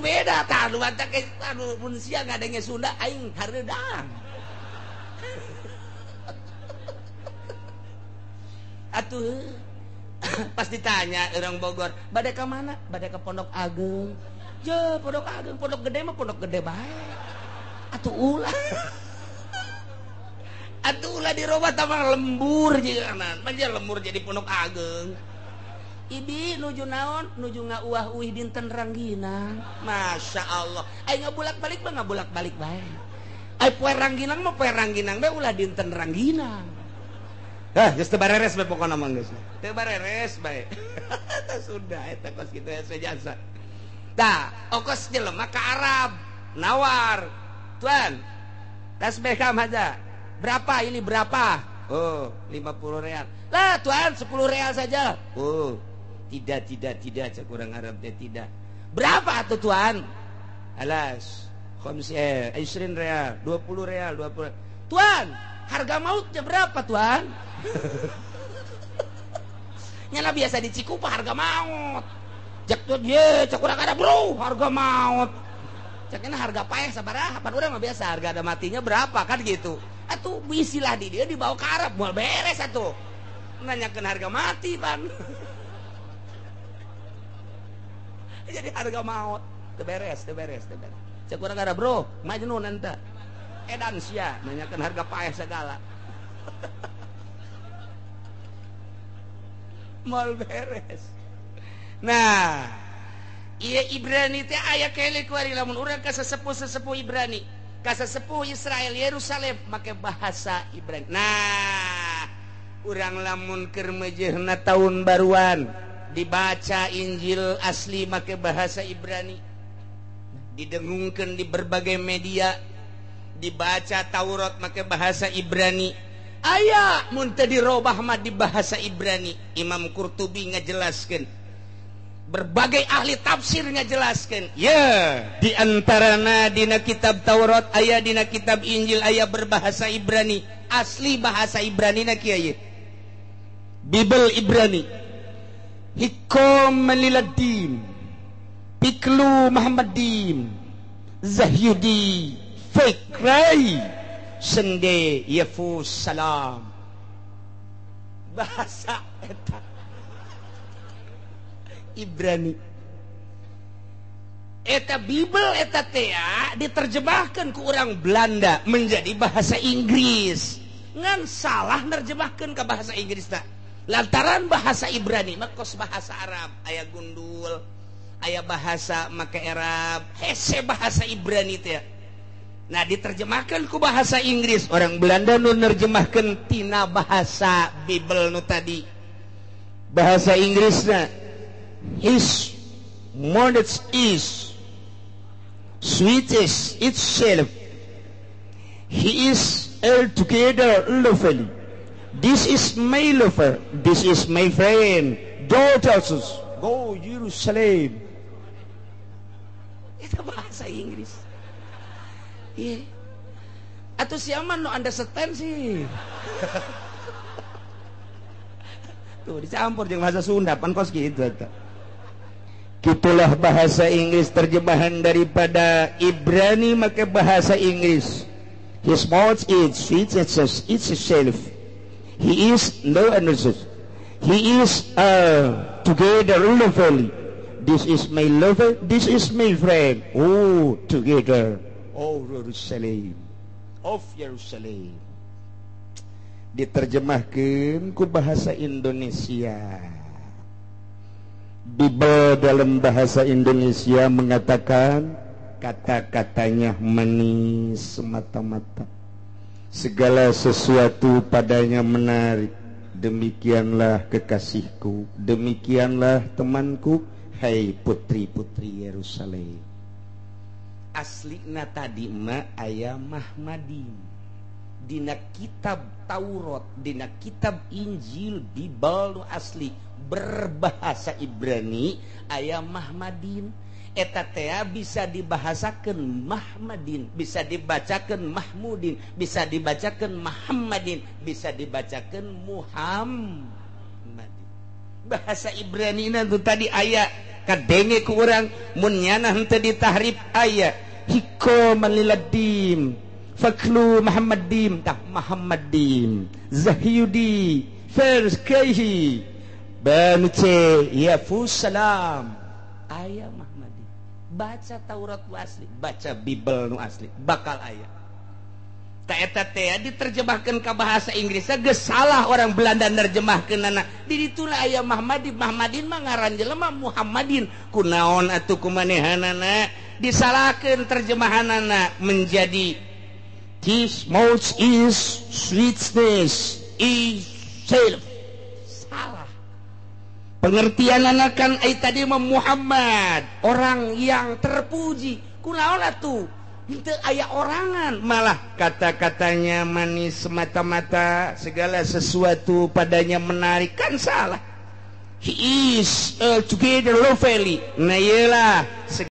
beda tah nu baca anu mun sia ngadenge Sunda aing hareudang. Atuh pas ditanya orang Bogor, bade ka mana? Bade ka Pondok Ageng. Je, Pondok Ageng, Pondok Gede mah Pondok Gede bae. Atuh ulah. Atuh ulah dirobah tambah lembur jeung anak. Lembur jadi Pondok Ageng. Ibi nuju naon? Nuju ngauah-uih dinten Rangginang. Masya Allah. Aing ngabulak-balik mah ngabulak-balik bae. Ai poe Rangginang mah poe Rangginang bae ulah dinten Rangginang. Hah, geus teu bareres bae pokona mah geus. Teu bareres bae. Tah sudah eta kos kitu hese jasa. Tah, okos jelema ka Arab nawar. Tuan, tasbih kam aja. Berapa ini berapa? Oh, 50 real. Lah, tuan 10 real saja. Oh, tidak cek urang Arab teh tidak. Berapa atuh tuan? Alas, 20 real, 20 real, 20. Tuan, harga mautnya berapa tuan? Nyala biasa di Cikupa harga maut. Cek tuh ye, cek urang Arab bro, harga maut. Ceknya harga paeh sabaraha, pan urang mah biasa harga ada matinya berapa kan gitu. Atuh isilah di dia dibawa ke Arab moal beres atuh. Nanyakeun harga mati pan. Jadi harga maut teu beres, teu beres, teu beres. Cek urang Arab bro, majnun anta. Edan sia nanyakeun harga paeh segala. Moal beres. Nah, ieu Ibrani teh aya kele kuari lamun urang ka sesepuh-sesepuh Ibrani, ka sesepuh Israel Yerusalem make bahasa Ibrani. Nah, urang lamun keur meujeuhna taun baruan dibaca Injil asli make bahasa Ibrani, didengungkeun di berbagai media, dibaca Taurat make bahasa Ibrani. Aya mun teu dirobah mah di bahasa Ibrani. Imam Qurtubi ngajelaskeun, berbagai ahli tafsir ngajelaskeun. Ya, di antarana dina kitab Taurat aya, dina kitab Injil aya berbahasa Ibrani. Asli bahasa Ibrani na kieu ieu. Bible Ibrani. Hikom Maliladim, Piklu Muhammadim, Zahyudi, Fikrai, Sende Yefus Salam. Bahasa eta Ibrani. Eta Bible eta teh diterjemahkan ke orang Belanda menjadi bahasa Inggris. Ngan salah nerjemahkan ke bahasa Inggris tak. Lantaran bahasa Ibrani mah kos bahasa Arab, aya gundul, aya bahasa make Arab, hese bahasa Ibrani teh. Nah, diterjemahkan ku bahasa Inggris. Orang Belanda nu nerjemahkan tina bahasa Bible nu tadi. Bahasa Inggrisna his knowledge is sweetest itself. He is altogether lovely. This is my lover. This is my friend. Daughters, go Jerusalem. Itu bahasa Inggris. Iya. Atau siapa no understand sih. Tuh dicampur jeung bahasa Sunda pan kos kitu eta. Gitulah bahasa Inggris terjemahan daripada Ibrani make bahasa Inggris. His mouth is sweet itself. He is no understood. He is together lovely. This is my lover, this is my friend. Oh, together. Oh, Jerusalem. Of Jerusalem. Diterjemahkan ku bahasa Indonesia. Bible dalam bahasa Indonesia mengatakan kata-katanya manis semata-mata. Segala sesuatu padanya menarik. Demikianlah kekasihku, demikianlah temanku, hai putri-putri Yerusalem. Aslina tadi ma aya Mahmadin. Dina kitab Taurat, dina kitab Injil, Bible asli berbahasa Ibrani aya Mahmadin. Eta teh bisa dibahasakeun Mahmadin, bisa dibacakeun Mahmudin, bisa dibacakeun Muhammadin, bisa dibacakeun Muhammadin. Bahasa Ibrani itu tadi aya Kadenge ku urang mun nyana henteu ditahrif aya hiko maliladim faklu Muhammadim tah Muhammadim Zahyudi First Kaihi Banuce ya salam aya Muhammadin. Baca Taurat nu asli, baca Bible nu asli, bakal aya. Ta eta teh diterjemahkeun ka bahasa Inggris geus salah orang Belanda nerjemahkeunana. Di dituna aya Muhammadin, Muhammadin mah ngaran jelema Muhammadin. Kunaon atuh kumanehanana disalahkeun terjemahanana menjadi this mouth is sweetness is self. Salah. Pengertian kan ai tadi mah Muhammad, orang yang terpuji. Kunaon atuh? Henteu aya orangan, malah kata-katanya manis semata-mata, segala sesuatu padanya menarik, kan salah. He is together lovely. Nah iyalah.